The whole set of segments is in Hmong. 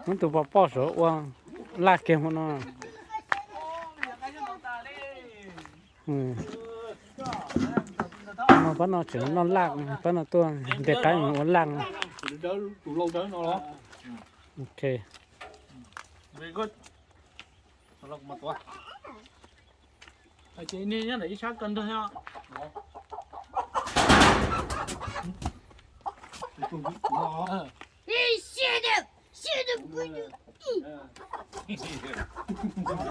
Muab tus poj poj saum ua laj kiag hmo no. No pab no tseem noj laj, pab no tuaj ntes qaib ua laj. Ok. Ces nej nyob ntawm ib sab ko nrog.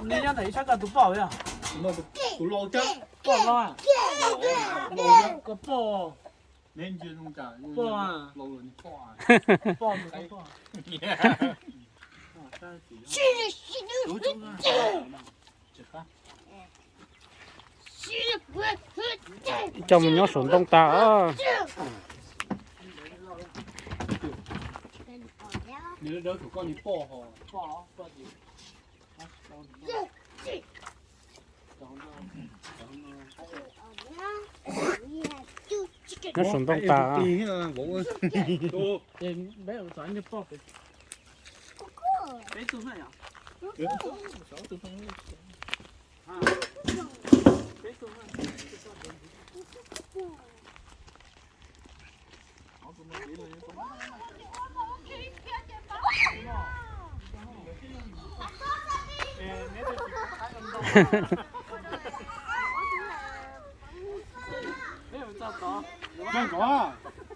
Nej nyob ntawm ib sab ko tus poj yog? Tus lau, poj lau. Ko poj. Poj. Poj. Coj mus nyob saum ntoo tas. Nyob saum ntoo tas.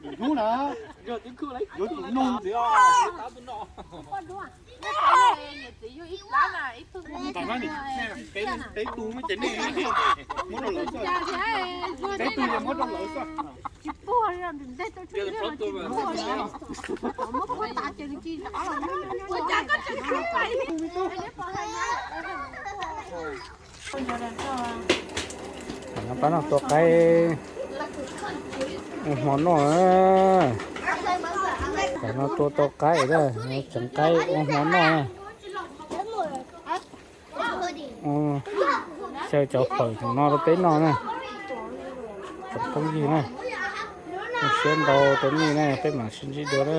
Hnub na, yuav tsum nug. Peb tug no ces nej muab rau lawv xwb. Peb tug ces muab rau lawv xwb. Pab no tua qaib ua hmo noj. Pab no tua tau qaib, tseev qaib ua hmo noj. Xyaw cov fawm no rau peb noj na. Tsoom phooj ywg na, zoo siab ntau rau nej na, peb mam sib ntsib dua na.